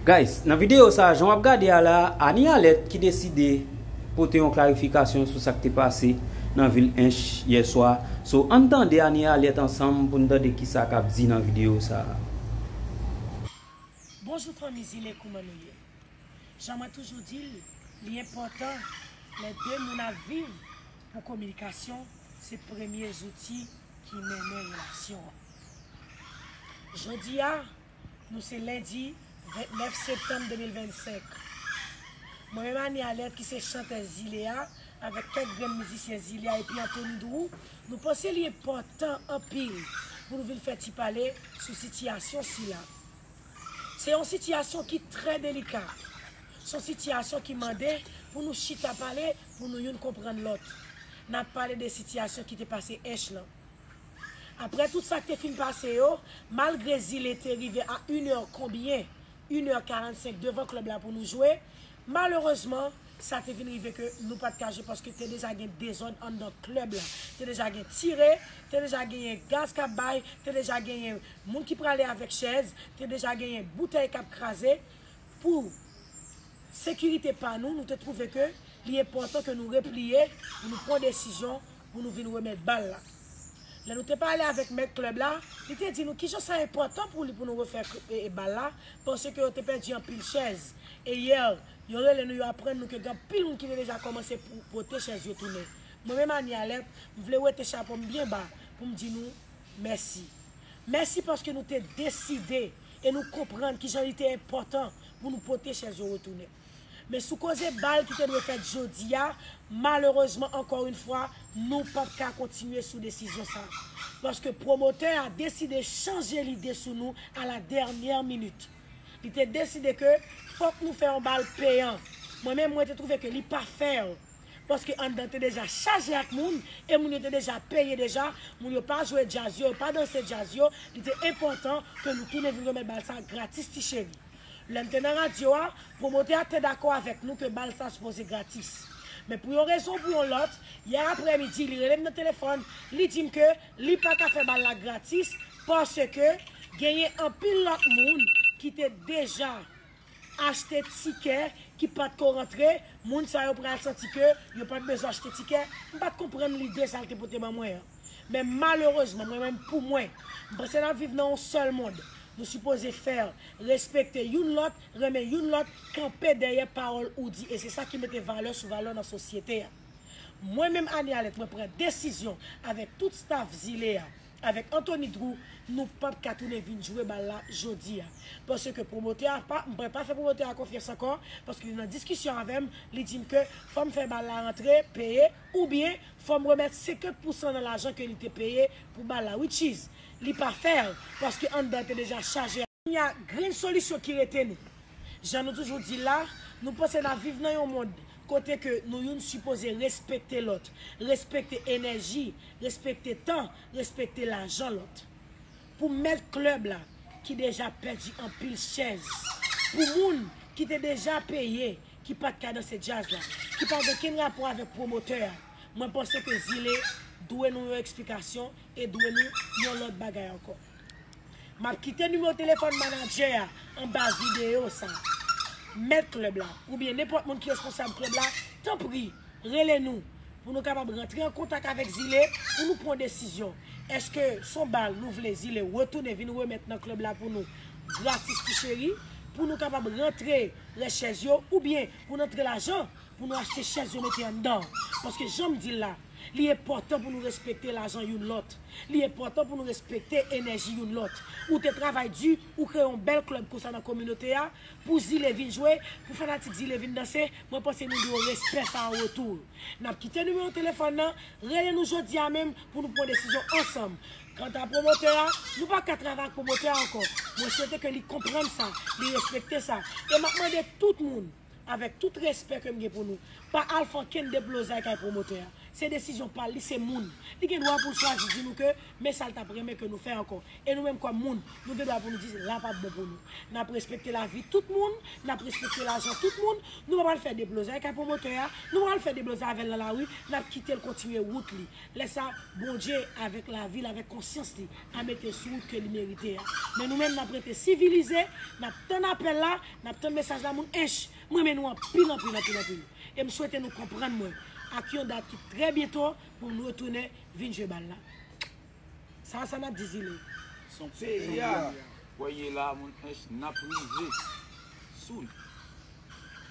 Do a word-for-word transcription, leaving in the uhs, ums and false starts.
Guys, nan videyo sa, jan w ap gade a la, Annie Alerte ki deside pote yon klarifikasyon sou sa k te pase nan vil Ench yè swa. So, ann tande Annie Alerte ansanm pou n tande kisa k ap di nan videyo sa. Bonjou fanmi Zile, kouman nou ye? Jan mwen toujou di l, li enpòtan lè de moun ap viv pou kominikasyon se premye zouti ki mennen relasyon an. Jodi a, nou se lendi vennèf septanm de mil vennsenk. Mwen menm Annie Alerte ki se chantè Zile a, avèk kèk grenn mizisyen Zile a epi Anthony Drew, nou panse li enpòtan anpil pou nou vin fè ti pale sou sitiyasyon sila. Se yon sitiyasyon ki trè delika. Se yon sitiyasyon ki mande pou nou chita pale, pou nou youn konprann lòt. N ap pale de sitiyasyon ki te pase Ench lan. Apre tout sa k te fin pase yo, malgre Zile te rive a inè konbyen, inè karannsenk devan klèb la pou nou jwe, malerezman, sa te vin rive ke nou pa t ka jwe paske te deja gen dezòd anndan klèb la. Te deja gen tire, te deja genyen gaz k ap bay, te deja genyen moun ki prale avèk chèz, te deja genyen boutèy k ap kraze. Pou sekirite pa nou, nou te twouve ke li enpòtan ke nou repliye, pou nou pran desizyon, pou nou vin remèt bal la. Lè nou te pale avèk mèt klèb la, li te di nou kijan sa enpòtan pou li pou nou refè k- e- e bal la, paske yo te pèdi anpil chèz. E yè, yo rele nou, yo aprann nou ke gen anpil moun ki te deja kòmanse pou pote chèz yo tounen. Mwen menm Annie Alerte, m vle wete chapo m byen ba pou m di nou mèsi. Mèsi paske nou te deside e nou konprann kijan li te enpòtan pou nou pote chèz yo retounen. Men sou koze bal ki te dwe fèt jodi a, malerezman, ankò yon fwa, nou p ap ka kontinye sou desizyon sa. Paske pwomotè a deside chanje lide sou nou a la dènyè minit. Li te deside ke fòk nou fè yon bal peyan. Mwen menm, mwen te twouve ke li pa fè. Paske anndan te deja chaje ak moun, e moun yo te deja peye deja, moun yo pa jwe djaz yo, yo pa danse djaz yo, li te enpòtan ke nou tounen vin remèt bal sa gratis ti cheri. Lè n te nan radyo a, pwomotè a te dakò avèk nou ke bal sa sipoze gratis. Men pou yon rezon ou pou yon lòt, yè aprèmidi, li rele m nan telefòn, li di m ke li pa ka fè bal la gratis, paske genyen anpil lòt moun ki te deja achte tikè ki pa t ko rantre, moun sa yo pral santi ke yo pa t bezwen achte tikè. M pa t konprann lide sa l te pote ban mwen an. Men malerezman, mwen menm pou mwen, m panse n ap viv nan yon sèl mond. Nou sipoze fè, respekte youn lòt, renmen youn lòt, kanpe dèyè pawòl ou di. E se sa ki mete valè sou valè nan sosyete a. Mwen menm Annie Alerte, mwen pran desizyon avèk tout staff Zile a, avèk Anthony Drew, nou p ap ka tounen vin jwe bal la jodi a. Paske pwomotè a pa, mwen pa fè pwomotè a konfyans ankò, paske li nan diskisyon avè m, li di m ke fò m fè bal la rantre, peye, oubyen fò m remèt senkant pousan nan lajan ke li te peye pou bal la, which is, li pa fè, paske anndan te deja chaje. Kounye a, grenn solisyon ki rete nou. Jan nou toujou di la, nou panse n ap viv nan yon mond kote ke nou youn sipoze respekte lòt, respekte enèji, respekte tan, respekte lajan lòt. Pou mèt klèb la, ki deja pèdi anpil chèz, pou moun ki te deja peye, ki pa t ka danse djaz la, ki pa gen kenn rapò avèk pwomotè a, mwen panse ke Zile dwe nou yon eksplikasyon e dwe nou yon lòt bagay ankò. M ap kite nimewo telefòn manadjè a anba videyo sa. Mèt klèb la, oubyen nenpòt moun ki responsab klèb la, tanpri, rele nou pou nou kapab rantre an kontak avèk Zile, pou nou pran desizyon. Èske s on bal nou vle Zile retounen vin remèt nan klèb la pou nou gratis ti cheri, pou nou kapab rantre rès chèz yo, oubyen pou n antre lajan pou nou achte chèz yo mete anndan. Paske jan m di l la, li enpòtan pou nou respekte lajan youn lòt. Li enpòtan pou nou respekte enèji youn lòt. Ou te travay di, ou kreye yon bèl klèb konsa nan kominote a, pou Zile vin jwe, pou fanatik Zile vin danse, mwen panse nou dwe yo respè sa an retou. N ap kite nimewo telefòn nan, rele nou jodi a menm pou nou pran desizyon ansanm. Kanta pwomotè a, nou pa ka travay ak pwomotè a ankò. Mwen swete ke li konprann sa, li respekte sa. E m ap mande tout moun, avèk tout respè ke m gen pou nou, pa al fè okenn deblozay kay pwomotè a. Se desizyon pa l, li se moun. Li gen dwa pou l chwazi di nou ke men sa l t ap renmen ke nou fè ankò. E nou menm kòm moun, nou gen dwa pou nou di la p ap bon pou nou. N ap respekte lavi tout moun, n ap respekte lajan tout moun. Nou pa pral fè deblozay kay pwomotè a, nou pa pral fè deblozay avè l nan lari, n ap kite l kontinye wout li. Lè sa, Bondye avèk lavi l, avèk konsyans li, a mete sou wout ke li merite a. Men nou menm, n ap rete sivilize, n ap tann apèl la, n ap tann mesaj la, moun ench. Mwen renmen nou anpil, anpil, anpil, anpil. E m swete nou konprann mwen ak yon dat ki trè byento pou nou retounen vin jwe bal la. Sa, sa n ap di Zile. Son peyi a. Wè ye la, moun ench, n ap rive sou li.